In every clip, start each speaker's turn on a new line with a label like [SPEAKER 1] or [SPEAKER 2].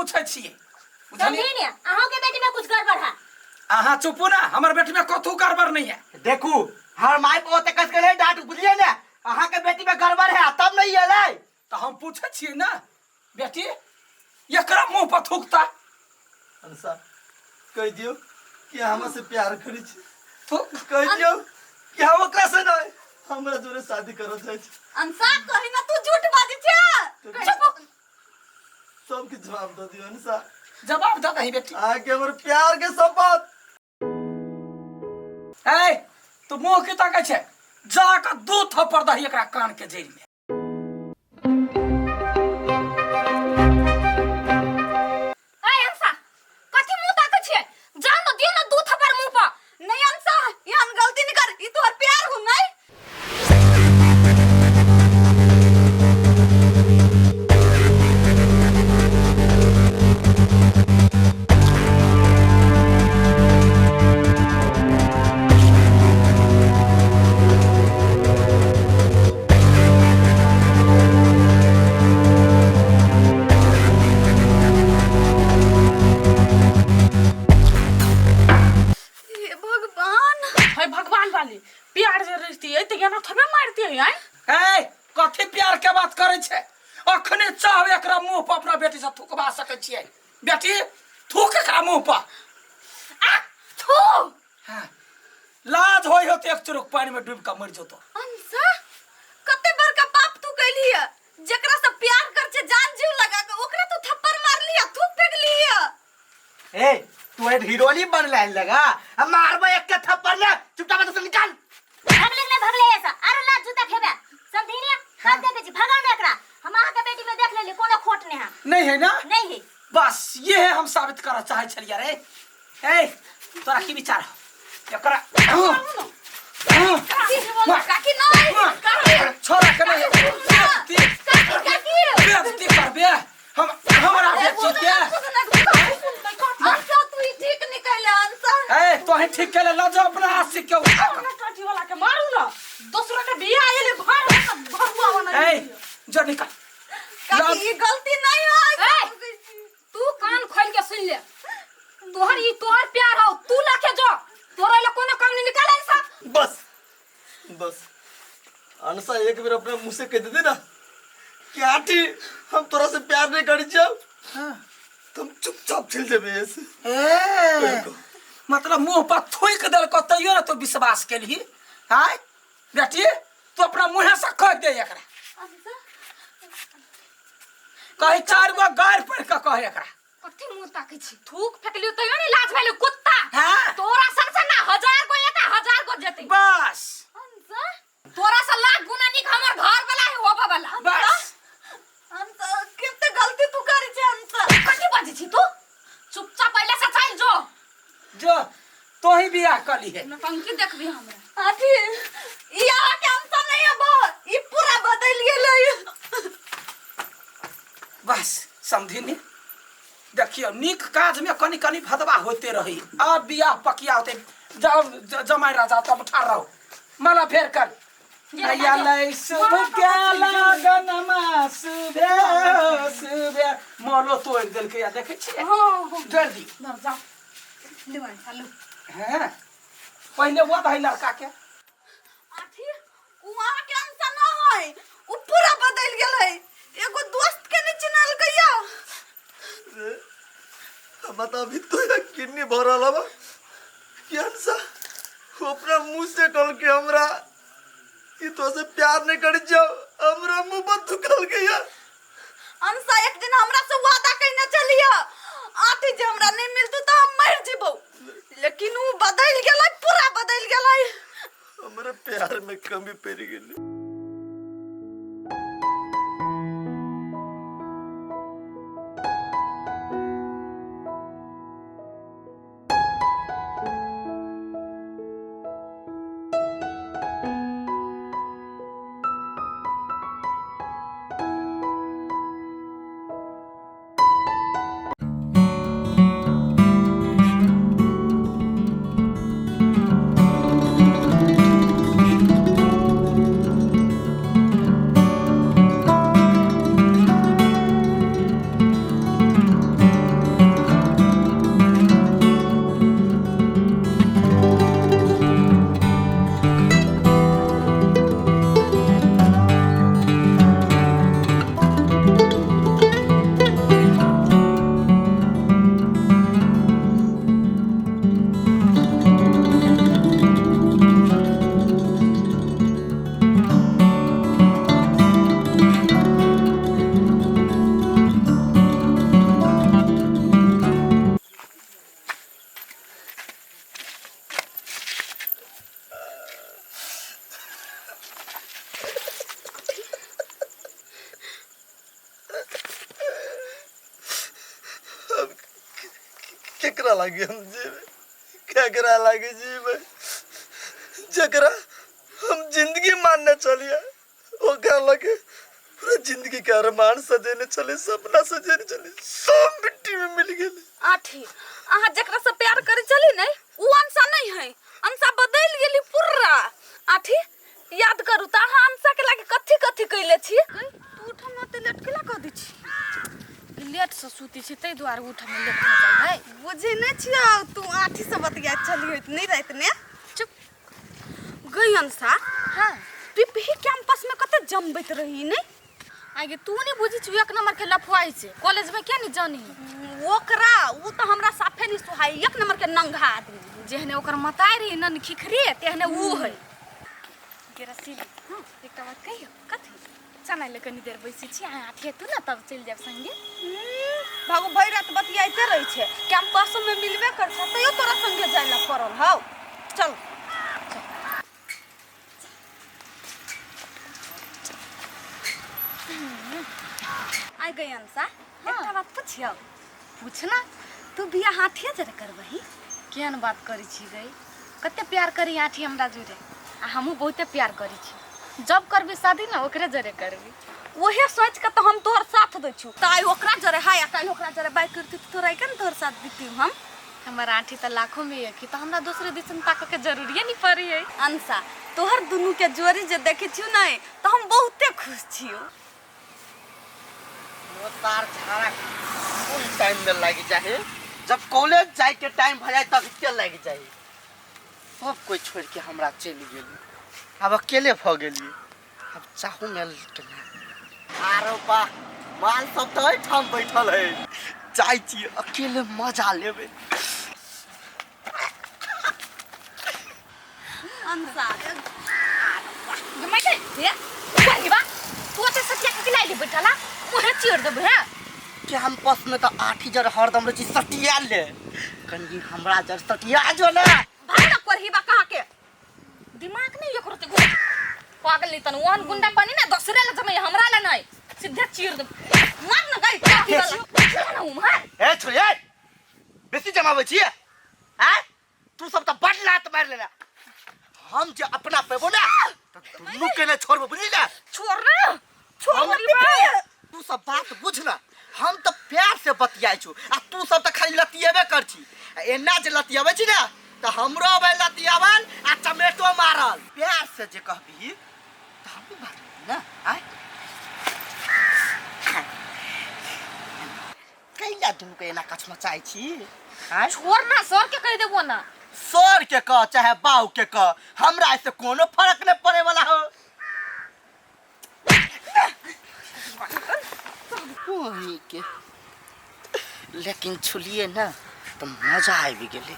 [SPEAKER 1] पूछै छियै बुझलियै
[SPEAKER 2] समझी ने अहों के बेटी में कुछ गड़बड़ है
[SPEAKER 1] अहाँ चुपू ना हमर बेटी में कथू गड़बड़ नहीं है
[SPEAKER 3] देखू हमर माय ओते कस के नहीं डांट बुझलिए ने अहाँ के बेटी में गड़बड़ है तब नहीं एलै
[SPEAKER 1] तऽ हम पूछै छियै ना बेटी एकरा मुंह पर थूकता
[SPEAKER 4] अंसा कह दियो कि हमरा से प्यार करै छी
[SPEAKER 1] थूक
[SPEAKER 4] कह दियो कि हम ओकरा से नहीं हमरा जोरे शादी करऽ चाहै छी
[SPEAKER 5] अंसा कही ना तू झूठ बाजै छे चुप
[SPEAKER 4] सबके जवाब दऽ दियो अंसा
[SPEAKER 1] जवाब दऽ दही बेटी
[SPEAKER 4] अहाँके हमर प्यार के शपथ
[SPEAKER 1] ए तू मुंह की ताकै छै जा कऽ दू थप्पड़ दही एकरा कान के जड़ि में
[SPEAKER 2] ए अंसा कथी मुंह ताकै छियै जान न दियौ न दू थप्पड़ मुंह पर
[SPEAKER 5] नहीं अंसा एहन गलती नहीं कर ई तोहर प्यार हो नहीं हे भगवान
[SPEAKER 6] हे भगवान वाली प्यार जे रहती है तो एना थोड़े मारती है आय
[SPEAKER 1] ए कथी प्यार के बात करै छै अखने चाहब एकरा मुंह पर अपना बेटी से थुकबा सकै छियै बेटी थूक एकरा मुंह पर
[SPEAKER 2] आ थू
[SPEAKER 1] हाँ लाज होय होते एक चुरुक पानी में डूब के मर जतो
[SPEAKER 5] अंसा कते बड़का पाप तू कैली है जेकरा से प्यार कर छे जान जीव लगा के ओकरा तू थप्पड़ मारली है थूक फेंकली है
[SPEAKER 3] ए तू एक हीरोनी बन लगा हम मारबो एक के थप्पड़ ने चुपचाप से निकाल
[SPEAKER 2] भगले ने भगले ऐसा अरे ला जूता खेबे समझी ने कर दे बेची भगा ने एकरा हम अहाँ के बेटी में देख लेली कोनो खोट नहीं है
[SPEAKER 1] नहीं है ना
[SPEAKER 2] नहीं है
[SPEAKER 1] बस ये है हम साबित करऽ चाहे छलियै रे ए तोरा की विचार हौ एकरा
[SPEAKER 5] काकी नहीं काकी
[SPEAKER 1] छोरा के नहीं बेइज्जती
[SPEAKER 5] काकी काकी
[SPEAKER 1] बेइज्जती करबे हम हमरा बेटी के
[SPEAKER 5] अंसा तू ई ठीक निकले अंसा
[SPEAKER 1] ए तोहे ठीक केले ल जो अपना हाथ से क्यों
[SPEAKER 6] काटी वाला के मारू ना दोसरा के बियाह आएले घर में भगवा बना
[SPEAKER 1] ए जो निकल
[SPEAKER 5] काकी ई गलती नहीं है
[SPEAKER 2] ए तू कान खोल के सुन ले तोहर ई तोहर प्यार हो तू लाके जो तोरा ले कोनो काम नहीं निकाले सब
[SPEAKER 4] बस बस अनसा एक बेर अपना मुंह से कह देते ना कि आठी हम तोरा से प्यार नहीं करी जाओ तुम चुपचाप चल जेबे ऐसे
[SPEAKER 1] ए मतलब मुंह पर थूक देलको तैयो ना तू विश्वास केलही आय बेटी तू अपना मुँहे से कह दे एकरा कही चार गो गारि पढ़ के कह एकरा
[SPEAKER 2] कथी मुंह ताकै छी थूक फेकलियो तैयो नहीं लाज भेलो कुत्ता
[SPEAKER 1] हाँ।
[SPEAKER 2] तोरा सन से ना हजार गो एता हजार गो जेतै
[SPEAKER 1] बस
[SPEAKER 2] तोरा से लाख गुना निक हमर घर वाला है होबा वाला
[SPEAKER 1] बस
[SPEAKER 5] अंसा कते गलती तू करी छे अंसा
[SPEAKER 2] कथी बजै छी तू चुपचाप पहिले से चल जो
[SPEAKER 1] जो तो ही बियाह कर ली है
[SPEAKER 2] नौटंकी देखबी हमरा
[SPEAKER 5] अथी ई अहाँ के अंसा नहीं है बा ई पूरा बदल गेलै
[SPEAKER 1] बस समझी नी देखियो नीक काज में कनी कनी भदवा होते रही अब बियाह पकिया होते जाओ जमाई राजा तब ठार रहो माला फेर कर नैया लै शुभ के लगनमा शुभे शुभे मोलो तोड़ि देलकै या देखै छियै जोड़ि दी
[SPEAKER 6] जाओ ले चलू
[SPEAKER 1] हैं पहिले वो दही लड़का के
[SPEAKER 5] अथी उ अहाँ के अंसा न है उ पूरा बदल गेल है एगो दोस्त के नहीं चिन्हलकै या
[SPEAKER 4] रे हमरा तो अभी तो यकीन नहीं भऽ रहल बा कि अनसा वो अपना मुंह से कहल के हमरा कि तो से प्यार नहीं कर जाओ हमरा मुंह पर थुकल के यार
[SPEAKER 5] अंसा एक दिन हमरा से वादा कइने चलिया आती जे हमरा नहीं मिलतू तो हम मर जेबो लेकिन उ बदल गेलै पूरा बदल गेलै
[SPEAKER 4] हमरा प्यार में कमी पड़ गेलै केकरा लागे हम जीवे, केकरा लागे जीवे, जकरा हम जिंदगी मानने चलिए ओकरा लगे पूरा जिंदगी के अरमान सजेने चले, सपना सजेने चले, सब मिट्टी में मिल गेले।
[SPEAKER 5] आठी अहाँ जकरा से प्यार करे चली नहीं उ अंशा नहीं है, अंशा बदल गेली पूरा। आठी याद करू त अहाँ अंशा के लागे कथी कथी कैले छी? तू उठम न त लेट केला कह दै छी?
[SPEAKER 2] लेट से सुती छी ताहि दुआरे उठम लेट भऽ जाइ है।
[SPEAKER 5] बुझै नहीं छियौ तू आठी से बतिया चली होइत नहीं राति ने। चुप गई अंशा।
[SPEAKER 2] हाँ
[SPEAKER 5] पिपही कैंपस में कते जमबैत रही नहीं?
[SPEAKER 2] आगे तू नहीं बुझी छी एक नंबर के लफुआई छै, कॉलेज में क्या नहीं जानी।
[SPEAKER 5] ओकरा उ त हमरा साफे नहीं सुहाई, एक नंबर के नंगा आदमी।
[SPEAKER 2] जेहने ओकर मताई रही नन खिखरी तेहने उ है। गे रसीली, हाँ एकटा बात कहियो?
[SPEAKER 5] कथी?
[SPEAKER 2] चना ले कनी देर बैसै छी, अहाँ आठी हेतु ने तब चलि जायब संगे।
[SPEAKER 5] भागो भरि रात बतियाइते रहै छै, कैंपस में मिलबे कर छै तैयो तोरा संगे जाय ला पड़ल हौ। चल आइ गई अंशा।
[SPEAKER 2] हाँ।
[SPEAKER 5] एकटा बात पुछियौ?
[SPEAKER 2] पूछना।
[SPEAKER 5] तू बियाह हाथिए जरे करबही?
[SPEAKER 2] केहन बात करै छी गई, कते प्यार करी आठी हमरा जुड़े, आ हमहूँ बहुते प्यार करै छी। जब करबी शादी ना ओकरे जरे करबी।
[SPEAKER 5] ओहे सोच के तो हम तोहर साथ दै छु, त आइ ओकरा जरे हाय आ काल्हि ओकरा जरे बाय करती त तोरा के ने तोहर साथ दिती हम।
[SPEAKER 2] हमर आठी त लाखों में एक ही, त हमरा दोसरे दिसन ताकऽ के जरूरिये नहीं पड़ी है।
[SPEAKER 5] अंशा तोहर दुनू के जोड़ी जे देखै छियौ नै त हम बहुते खुश छियौ।
[SPEAKER 3] तार झाड़ा कोन टाइम में लाग जाए, जब कॉलेज जाए के टाइम भ जाए तब के लाग जाए। सब कोई छोड़ के हमरा चलि गेली, अब अकेले भ गेली, अब चाहू में लुटना। आरो बा माल सब तो एहिठाम बैठल है, जाइ छी अकेले मजा लेबे।
[SPEAKER 5] अंशा
[SPEAKER 2] जमाई हे बा तू ओते सटिया के किला ले बैठला, मुहे चीर देबे। हैं
[SPEAKER 3] कैंपस में तो आठी जर हरदम रहै छी सटिया ले, कनी हमरा जर सटिया जो ना।
[SPEAKER 5] भाग ना करही बा कहाँ के
[SPEAKER 2] दिमाग नहीं एकरो ते घुस पागल नहीं तन ओहन गुंडा बनी ना दोसरे ले जमाई हमरा ले नहीं, सीधे चीर दे
[SPEAKER 5] मार ना गई काटी वाला
[SPEAKER 2] ना उम्हर।
[SPEAKER 3] ए छोड़ी ए बेसी जमाबै छी हैं, तू सब त बड लात मारि लेला, हम जे अपना पेबो ना त दुनू के ने छोड़बो, बुझली ना?
[SPEAKER 2] छोड़ ना छोड़
[SPEAKER 3] हम
[SPEAKER 2] ना
[SPEAKER 3] तू सब बात बुझ ना, हम त प्यार से बतियाइ छु आ तू सब त खाली लतियेबे कर छी, आ एना जे लतियेबै छी ना त हमरो अबै लतियावल आ चमेटो मारल। प्यार से जे कहबी त हम भी बात ना आय कैला दुनू के एना कचमचाइ छी? आय
[SPEAKER 2] छोड़ ना, सर के कह देबो ना।
[SPEAKER 3] सर के कह चाहे बाऊ के कह, हमरा से कोनो फर्क नहीं पड़े वाला हो। वही के लेकिन छुलिए ना तो मजा आबि गेलै।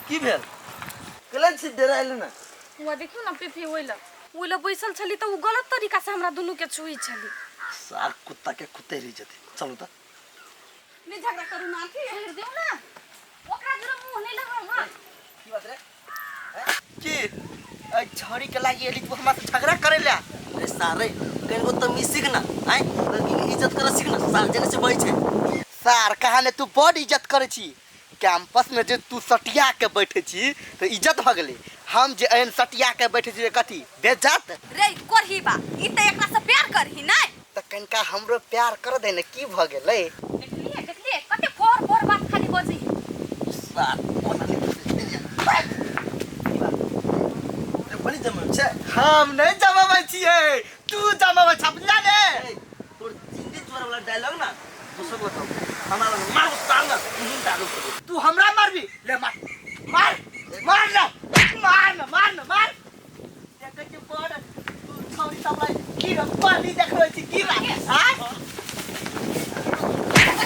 [SPEAKER 4] की भेल केलन छी डरायल ना?
[SPEAKER 2] हुआ देखियो ना पीपी ओइला ओइला बैसल छली त उ गलत तरीका से हमरा दुनू के छुई छली।
[SPEAKER 4] सार कुत्ता के कुत्ते रह जते। चलू त
[SPEAKER 5] नहीं झगड़ा करू ना आठी
[SPEAKER 2] छोड़ देऊ ना ओकरा जरा मुंह नहीं लगाऊ। हां
[SPEAKER 3] की बात रे की ए छड़ी के लागी एली तू हमरा से झगड़ा करे ला?
[SPEAKER 4] अरे सारे कनको तमीज सीख ना, आय लड़की के इज्जत कर सीख ना, सार जने से बई छे।
[SPEAKER 3] सार कहा ने तू बड़ इज्जत करे छी, कैंपस में जे तू सटिया के बैठे छी तो इज्जत भ गेलै, हम जे एहन सटिया के बैठे छी कथी बेइज्जत?
[SPEAKER 5] रे करही बा ई त एकरा से प्यार करही नै
[SPEAKER 3] त कनका हमरो प्यार कर दे ने, की भ गेलै?
[SPEAKER 2] देखलिए देखलिए कते फोर फोर बात खाली बजै।
[SPEAKER 4] सार कोना नहीं बड़ी जमल छे।
[SPEAKER 3] हम नहीं जमाबै छियै, तू जमाबै छ बुझला ने?
[SPEAKER 4] तोर जिंदगी चोर वाला डायलॉग ना दोसर बताओ, हमरा लग मार सार ना मुंह डालो।
[SPEAKER 3] तू हमरा मारबी? ले मार मार मार ना मार ना मार ना मार। देखै छी बड़ तू छौरी सब लाई कीड़ा पानी देखबै छी कीड़ा। हां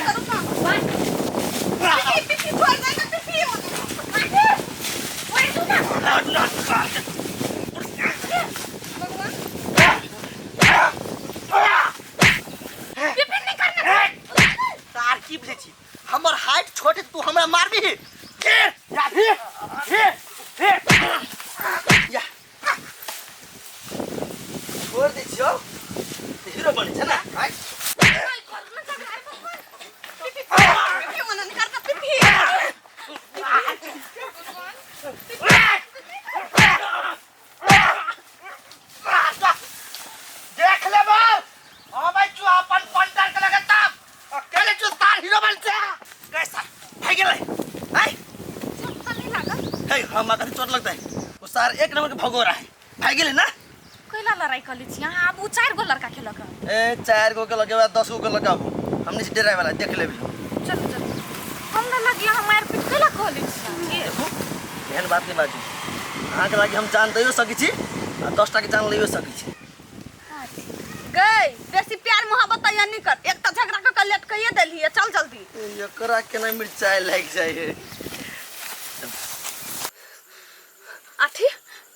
[SPEAKER 5] करू ना पिपी पिपी छोड़ दे ना पिपी।
[SPEAKER 2] ओए तू ना पिपी नहीं करना।
[SPEAKER 3] तार की बुझै छी हमर हाइट छोट, तू हमरा मारबी? या हे हे हे या
[SPEAKER 4] छोड़ दे छियो, हीरो बने छे ना। आय
[SPEAKER 2] नहीं करना झगड़ा।
[SPEAKER 4] छाती चोट लगता है। वो सार एक नंबर के भगोरा है, भाग गेलै ना।
[SPEAKER 5] कैला लड़ाई कऽ लै छी अहाँ? आब उ चारि गो लड़का खेलक।
[SPEAKER 4] ए चार गो के लगे 10 गो के लगाबू, हमने से डराए वाला देख लेबी।
[SPEAKER 5] चलू चलू, हमरा लगी अहाँ मारि पीट कैला कऽ लै छी अहाँ?
[SPEAKER 4] देखू, एहन बात नहीं बाजू। अहाँके लागी हम जान दैयो सकै छी आ 10 टा के जान लैयो सकै छी।
[SPEAKER 5] गई बेसी प्यार मोहब्बत तैयार नहीं कर, एक तऽ झगड़ा कऽ के लटकाइए देलही। चल जल्दी।
[SPEAKER 4] एकरा केना मिरचाइ लागि जाइ है।
[SPEAKER 5] आठी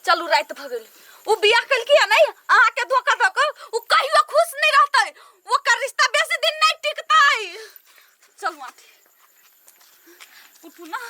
[SPEAKER 5] चलू, राति भऽ गेल। उ बियाह केलकी या नहीं अहाँके धोखा दऽ कऽ, उ कहियो खुश नहीं रहतै, ओकर रिश्ता बेसी दिन नहीं टिकतै। चलू आठी, उठू ना।